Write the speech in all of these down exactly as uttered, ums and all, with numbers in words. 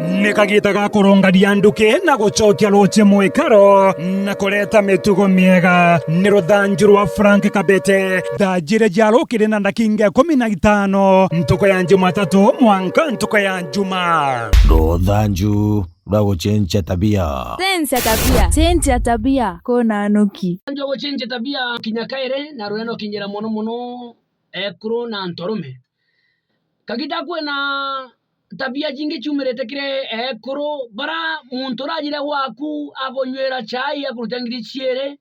Ni kagiita ga kurungania nduki na gucokia ruuji mwikaro na kureta mitugo miega. Ni ruthanju rwa Frank Kabete. Thaa jiiri cia rukiri na ndakinga ikumi na itano, ntuku ya Jumatatu mwanka ntuku ya Juma. Ruthanju rwa gucenjia tabia. Cenjia tabia. Cenjia tabia. Kuna nuki. Ruthanju rwa gucenjia tabia kinya kairi na ruria no kinyira mono mono ekuru na antu arume. Kagiita kwina tabia jingi ciumirite kiri ekuru, bara muntu urajire gwaku akunywira chai akurutia ngiri ciiri,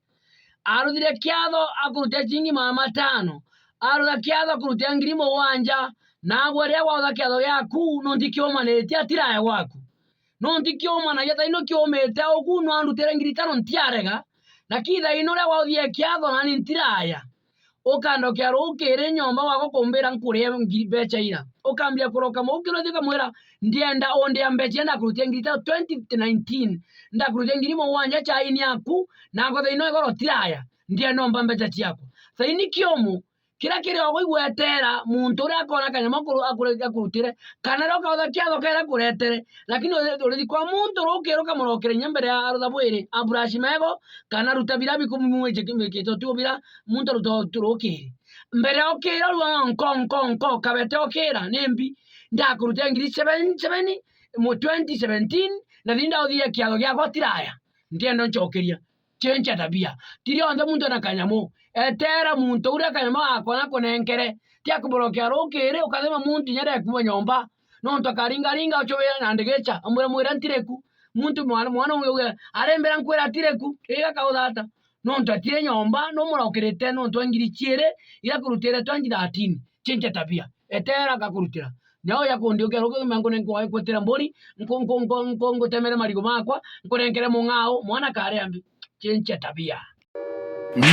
aruthire kiatho akurutia ciringi magana matano, arutha kiatho akurutia ngiri mugwanja, naagwe riria wautha kiatho giaku, nontu kiumanitie atiraya gwaku. Nontu kiumanagia, thaino kiumite au kuu no andutire ngiri itano ntiarega, lakini thaino riria wauthie kiatho nani ntiraya. Ukandokea rukiri nyomba gwakwa kumbira nkuria ngiri mbecha ira. Ukambia kuroka mukiro uthi ukamwira, "Ndienda undia mbecha ira ndakurutia ngiri itano twenty nineteen, ndakurutia ngiri mugwanja chaini yaku, nakwa thaino igoro tiraya, ndienda umba mbecha ciakwa." Thaini kiumu, kiria kiri o gwetera muntu uria akona kanyama akuru-, akuru-, akurutire, kana riria ukautha kiatho kera kuretere, lakini uri-, urithi kwa muntu rukiri ukamurokera inya mbere ya arutha bwiri, aburashi mego, kana ruta bira bikumumwije kimikito tu bira, muntu aruta tu rukiri. Mbere okira rua nko, nko, nko, Kabete okira, nimbi? Ndakuruta ngiri seven, seven, mu twenty seventeen, na thindi ndauthire kiatho giakwa tiraya. Ndienda ncokeria. Cenjia tabia. Ti rionthe muntu ena kanyamu. Etera muntu uria kanyamu akona kunenkere. Ti akumurokea rukiri, ukathima muntu inya ndekuma nyomba. Nontu akaringaringa ucubira na ndigicha, amwira, "Mwira ntiriku." Muntu mwana, mwana uyu auga, "Arembera nkwira atiriku." Iga kauthata. Nontu atire nyomba, numurokirite nontu wa ngiri ciiri iria kurutire twenty thirteen. Cenjia tabia. Etera agakurutira. Nyau ya kundi ukia ruki, mangu ni nkwetera mburi, nku-, nku-, nku-, nku-, ngutemere marigu makwa, nkunenkere mung'ao, mwana karia mbi. Cenjia tabia.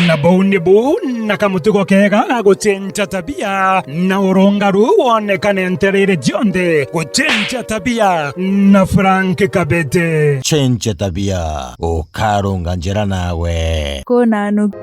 Na buu ni buu na kamutugo kega ga gucenjia tabia, na urungaru wonekane ntereere cionthe. Gucenjia tabia na Frank Kabete. Cenjia tabia, ukarunga njira nawe. Kuna nuki.